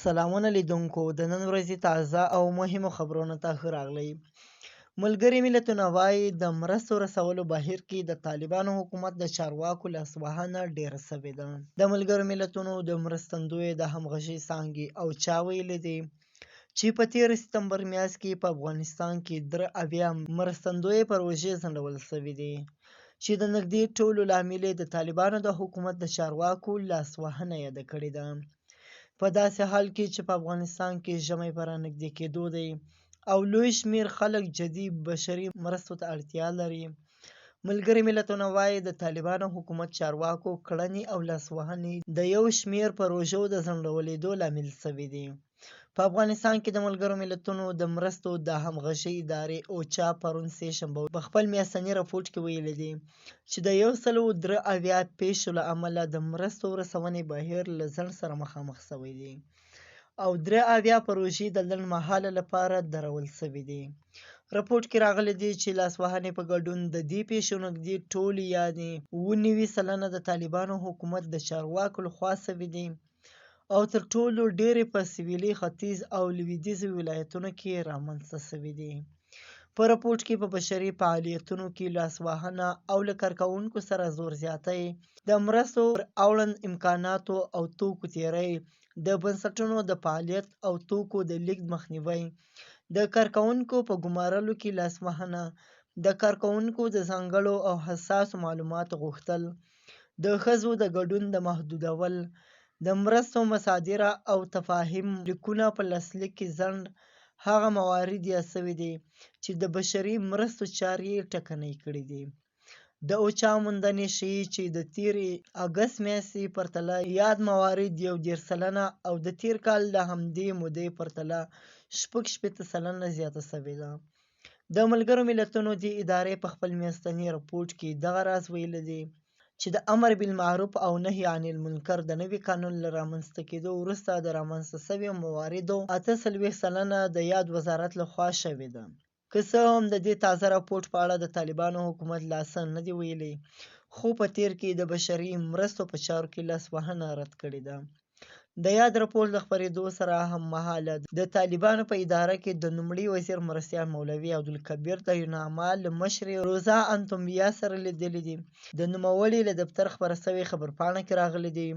سلامونه لیدونکو، د نن ورځې تازه او مهمو خبرونو ته ښه راغلئ. ملګري ملتونه وايي، د مرستو رسولو بهیر کې د طالبانو حکومت د چارواکو لاسوهنه ډېره شوې ده. د ملګرو ملتونو د مرستندویې د همغږۍ څانګې او چا ویلي دي چې په تېره ستمبر میاشت کې په افغانستان کې 73 مرستندویې پروژې ځنډول شوې دي، چې د نږدې ټولو لامل یې د طالبانو د حکومت د چارواکو لاسوهنه یاده کړې ده. په داسې حال کې چې په افغانستان کې ژمی په رانږدې کېدو دی او لوی شمېر خلک جدي بشري مرستو ته اړتیا لري، ملګري ملتونه وايي، د طالبانو حکومت چارواکو کړنې او لاسوهنې د یو شمېر پروژو د ځنډولېدو لامل شوي دي. په افغانستان کې د ملګرو ملتونو د مرستو د همغږۍ ادارې اوچا پرون سې شنبه په خپل میاشتني رپوټ کې ویلي دي چې د 173 پېښو له امله د مرستو رسونې بهیر له ځنډ سره مخامخ شوی دی او 73 پروژې د لنډ مهاله لپاره درول شوې دي. رپوټ کې راغلي دي چې لاسوهنې په ګډون د دې پېښو نږدې ټولې یعنې 97% د طالبانو حکومت د چارواکو لخوا شوې دي او تر ټولو ډېرې په سویلي، ختیځ او لویدیځو ولایتونو کې رامنځته شوې دي. په رپوټ کې په بشري فعالیتونو کې لاسوهنه او له کارکوونکو سره زور زیاتی، د مرستو پر اړوند امکاناتو او توکو تېری، د بنسټونو د فعالیت او توکو د لېږد مخنیوی، د کارکوونکو په ګمارلو کې لاسوهنه، د کارکوونکو د ځانګړو او حساسو معلوماتو غوښتل، د ښځو د ګډون د محدودول، د مرستو مصادره او تفاهم لیکونه په لاسلیک کې ځنډ هغه موارد یاد شوي دي چې د بشري مرستو چارې یې ټکنۍ کړې دي. د اوچا موندنې ښيي چې د تېرې اګست میاشتې پرتله یاد موارد 31% او د تېر کال د همدې مودې پرتله 66% زیاته شوې ده. د ملګرو ملتونو دې ادارې په خپل میاشتني رپوټ کې دغه راز ویلي دي چې د امر بالمعروف او نهي عن المنکر د نوي قانون له رامنځته کېدو وروسته د رامنځته شویو مواردو 48% د یاد وزارت له خوا شوې ده. که څه هم د دې تازه رپوټ په اړه د طالبانو حکومت لا څه نه دي ویلي، خو په تېر کې د بشري مرستو په چارو کې لاسوهنه رد کړې ده. د یاد رپوټ له خپرېدو سره هممهاله د طالبانو په اداره کې د لومړي وزیر مرستیال مولوي عبدالکبیر د یوناما له مشرې روزا انتومبیا سره لیدلي دي. د نوموړي له دفتر خپره شوې خبرپاڼه کې راغلي دي،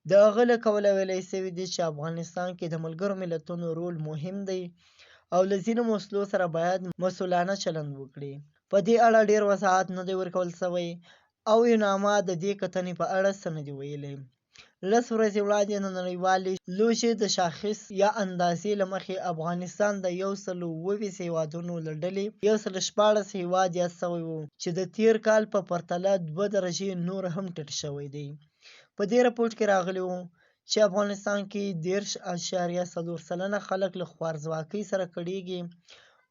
د هغه له قوله ویل شوي دي چې افغانستان کې د ملګرو ملتونو رول مهم دی او له ځینو مسلو سره باید مسؤلانه چلند وکړي. په دې اړه ډېر وضاحت نه دی ورکول شوی او یوناما د دې کتنې په اړه څه نه دي ویلي. لس ورځې وړاندې د نړیوالې لوژې د شاخص یا اندازې له مخې افغانستان د 127 هېوادونو له ډلې 116 هېواد یاد شوی و چې د تېر کال په پرتله دوه درجې نور هم ټیټ شوی دی. په دې رپوټ کې راغلي وو چې افغانستان کې 30.4% خلک له خوارځواکۍ سره کړېږي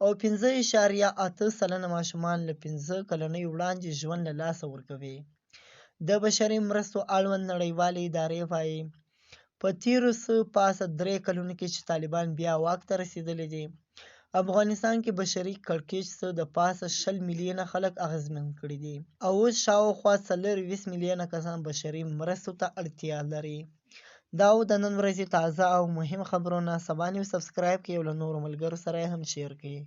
او 5.8% ماشومان له 5 کلنۍ وړاندې ژوند له لاسه ورکوي. د بشري مرستو اړوند نړیوالې ادارې وايي، په تېرو څه پاسه درې کلونو کې چې طالبان بیا واک ته رسېدلي دي، افغانستان کې بشري کړکېچ څه د پاسه 20 میلیونه خلک اغېزمن کړي دي او اوس شاوخوا 24 میلیونه کسان بشري مرستو ته اړتیا لري. دا و د نن ورځې تازه او مهم خبرونه. سبا نیوز سبسکرایب کړئ او له نورو ملګرو سره یې هم شیر کړئ.